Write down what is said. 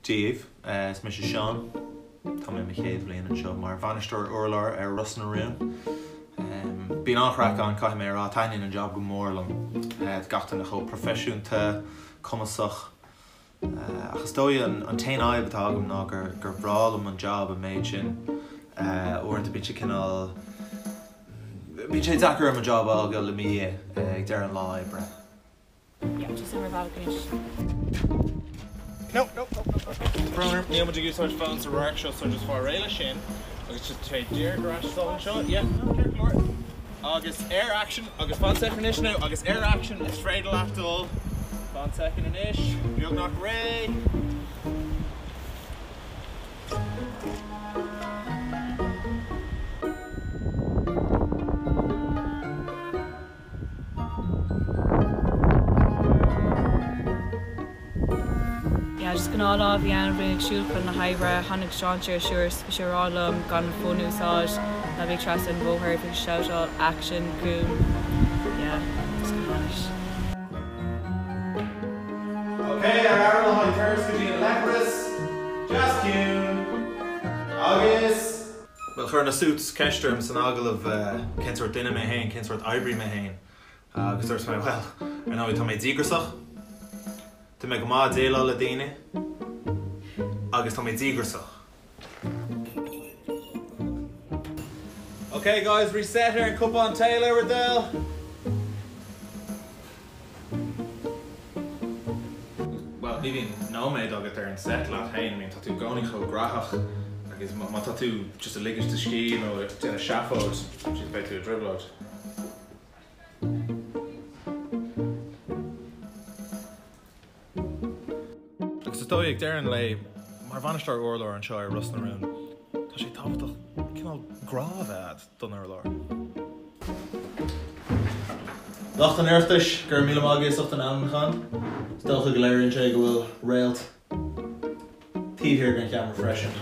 Dia dhaoibh, is mise Seán. Tá mé i mo chéad bhliain anseo mar bhainisteoir urláir ar Ros na Rún. Bíonn an-chraic ann, caithfidh mé a rá, taitníonn an jab go mór liom. Tá gach duine chomh proifisiúnta, cumasach. Ach is dóigh an t-aon fhadhb atá agam ná gur gur bhreá liom an jab an méid sin. Uaireanta bíonn sé cineál, bíonn sé deacair orm an jab a fhágáil i mo dhiaidh ag deireadh an lá oibre. Yeah, just ar bhealach anois. No, no, no, no, no. Brón orm, níl muid ag úsáid fón sa radharc seo so just fáil réidh leis sin agus just téigh díreach ar ais isteach anseo. Yeah, no, ceart go leor. Agus ar action, agus fan soicind anois now, agus ar action is féidir leat dul. Fan soicind anois, beagnach réidh. Yeah, just gnáthlá a bhí ann, bhí mé ag siúl chun na hoibre, tháinig strainséir suas, bhí sé ag rá liom gan mo fón a úsáid, ná bí ag trasnú an bhóthair, bhí sé ag shoutáil action chugam, yeah, just go maith. Ok, ar aire le haghaidh turas go dtí an leithreas, deas ciúin, agus. Bhuel, chuir na suits ceist orm san agallamh cén sórt duine mé féin, cén sórt oibrí mé féin agus dúirt mé, bhuel, ar ndóigh tá mé díograsach, tá mé go maith ag déileáil le daoine agus tá mé díograsach. Ok guys, reset ar an cupán tae le bhur dtoil! Bhuel, ní bhíonn nóiméad agat ar an set leat féin, I mean tá tú i gcónaí chomh graitheach agus má tá tú just ag ligint do scíth nó ag déanamh seafóid, jeez beidh tú i dtrioblóid. Agus is dóigh ag deireadh an lae, mar bhainisteoir urláir anseo ar Ros na Rún, tá sé tábhachtach cineál grá a bheith agat don urlár. Lucht an Oireachtais, go raibh míle maith agaibh as ucht an ainmniúchán. Is dócha go léiríonn sé go bhfuil réalt taobh thiar den cheamara freisin.